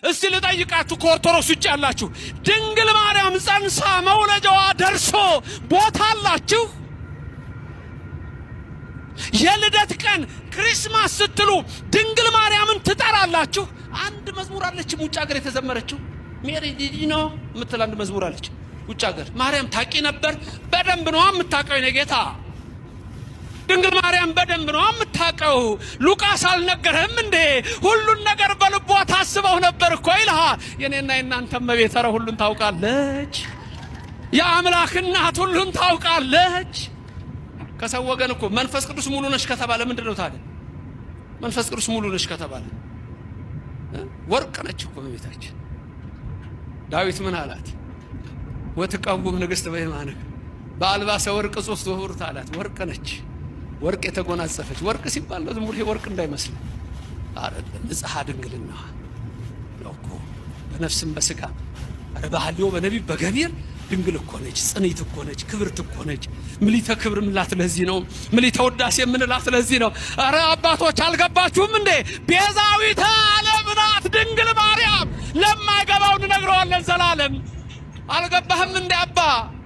እስቲ ልጠይቃችሁ፣ ከኦርቶዶክስ ውጭ ያላችሁ፣ ድንግል ማርያም ጸንሳ መውለጃዋ ደርሶ ቦታ አላችሁ? የልደት ቀን Christmas ስትሉ ድንግል ማርያምን ትጠራላችሁ? አንድ መዝሙር አለችም ውጭ ሀገር የተዘመረችው፣ "Mary, did you know" የምትል አንድ መዝሙር አለች ውጭ ሀገር። ማርያም ታቂ ነበር። በደንብ ነዋ የምታውቀው፣ የኔ ጌታ። ድንግል ማርያም በደንብ ነዋ የምታውቀው። ሉቃስ አልነገረህም እንዴ? ሁሉን ነገር በልቧ ታስበው ነበር እኮ ይልሃል። የኔና የናንተ እመቤት ኧረ ሁሉን ታውቃለች። የአምላክ እናት ሁሉን ታውቃለች። ከሰው ወገን እኮ መንፈስ ቅዱስ ሙሉ ነሽ ከተባለ ምንድን ነው ታዲያ? መንፈስ ቅዱስ ሙሉ ነሽ ከተባለ ወርቅ ነች እኮ እመቤታችን። ዳዊት ምን አላት? ወትቀውም ንግሥት በየማንከ በአልባሰ ወርቅ ጹፍት ወኅብርት አላት። ወርቅ ነች፣ ወርቅ የተጎናጸፈች። ወርቅ ሲባል ነው ዝም ብሎ ወርቅ እንዳይመስል አይደለም። ንጽሐ ድንግልና ነው እኮ በነፍስም በስጋ፣ ኧረ በሐልዮ፣ በነቢብ፣ በገቢር ድንግል እኮ ነች፣ ጽንዕት እኮ ነች፣ ክብርት እኮ ነች። ምልዕተ ክብር ምንላት ለዚህ ነው። ምልዕተ ውዳሴ የምንላት ለዚህ ነው። ኧረ አባቶች አልገባችሁም እንዴ? ቤዛዊተ ዓለም ናት ድንግል ማርያም። ለማይገባው እንነግረዋለን ዘላለም። አልገባህም እንዴ አባ?